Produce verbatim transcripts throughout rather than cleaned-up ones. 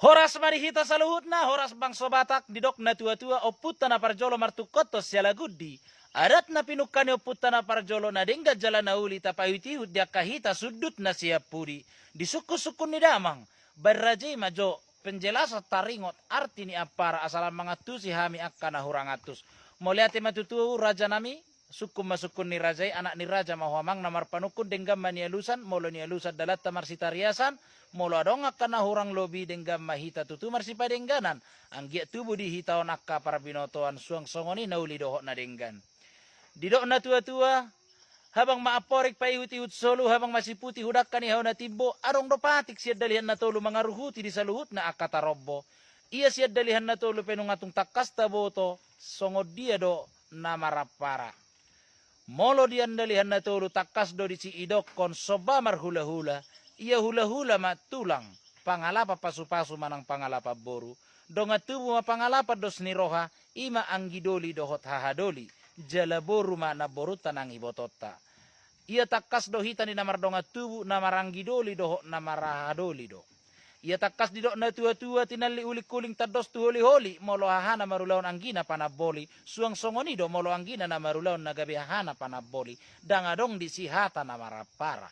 Horas ma di hita saluhutna, horas bangso Batak. Didok na tuatua, ompunta na parjolo martungkothon sialagundi. Adat na pinungka ni ompunta na parjolo, na denggan jala na uli, tapaihutihut di angka hita sundut na sian pudi. Di sungkunsungkun ni damang, baen raja i ma jo penjelasan taringot arti ni ampara, asa lam mangantusi hami angka na hurang antus. Mauliate ma tutu, rajanami. Sungkun ma sungkun ni raja i, anak ni raja ma ho amang na marpanungkun. Denggan ma nialusan, molo nialusan dalanta marsitariasan, molo adong angka na hurang lobi, denggan ma hita tutu marsipadengganan. Anggiat tubu di hita on angka parbinotoan, suang songon i na uli dohot na denggan. Didok na tuatua, habang ma amporik paihutihut solu, habang ma siputi hu dangka ni hau na timbo, adong do patik sian dalihan na tolu mangaruhuti di saluhutna angka tarombo. Ia sian dalihan na tolu pe nunga tung tangkas taboto, songon dia do na marampara. Molo di andalihan na tolu tangkas do disi idokkon somba marhulahula, ia hulahula ma tulang, pangalapan pasupasu manang pangalapan boru, dongan tubu ma pangalapan dos ni roha, i ma anggi doli dohot haha doli, jala boru ma namborunta nang ibotonta. Ia tangkas do hita ni na mardongan tubu, na maranggi doli dohot na marhaha doli do. Ia tangkas didok na tuatua, tinallik ulingkuling tandos tu holiholi, molo hahana marulaon anggina panamboli, suang songon i do molo anggina na marulaon na gabe hahana panamboli, ndang adong disi hata na marampara.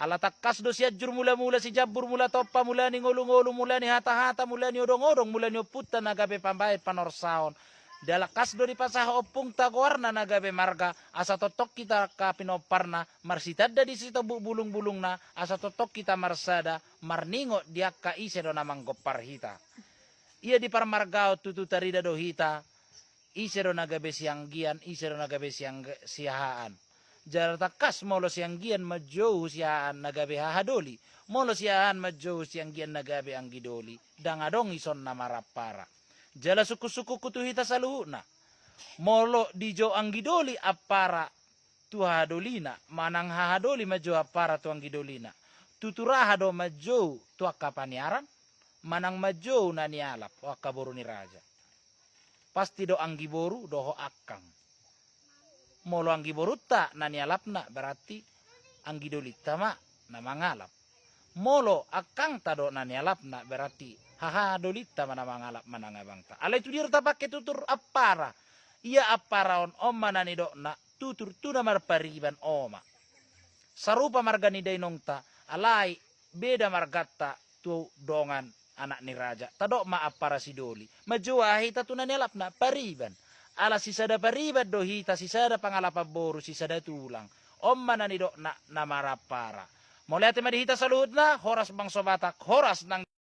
Ala tangkas do Sianjur Mulamula, Sijambur Mulatompa, mula ni ngolungolu, mula ni hatahata, mula ni odongodong, mula ni ompunta na gabe pambaen panorsaon. Tangkas do dipasahat ompungta goarna na gabe marga, asa tongtong hita angka pinomparna, marsitanda di sitombuk bulungbulungna, asa tongtong hita marsada, marningot di angka ise do na manggompar hita. Ia di parmargaon tutu tarida do hita, ise do na gabe sianggian, ise do na gabe siang-, sihahaan. Jala tangkas molo sianggian manjou sihahaan na gabe haha doli, molo sihahaan manjou sianggian na gabe anggi doli, ndang adong ison na marampara. Jala sungkunsungkunku tu hita saluhutna. Molo dijou anggi doli ampara tu haha dolina, manang haha doli manjou ampara tu anggi dolina, tutur aha do manjou tu angka paniaran, manang manjou na nialap, o angka boru ni raja? Pasti do anggi boru dohot angkang. Molo anggi borunta na nialapna, berarti anggi dolinta ma na mangalap. Molo angkangta do na nialapna, berarti haha dolinta ma na mangalap manang abangta. Alai tu dia do tapangke tutur ampara? Ia ampara on, on ma na nidokna tutur tu na marpariban, o ma. Sarupa marga ni dainongta, alai beda marganta tu dongan anak ni raja. Tadok ma ampara sidoli. Manjou aha hita tu na nialapna? Pariban. Ala sisada pariban do hita, sisada pangalapan boru, sisada tulang. On ma na nidokna na marampara. Mauliate ma di hita saluhutna, horas bangso Batak, horas nang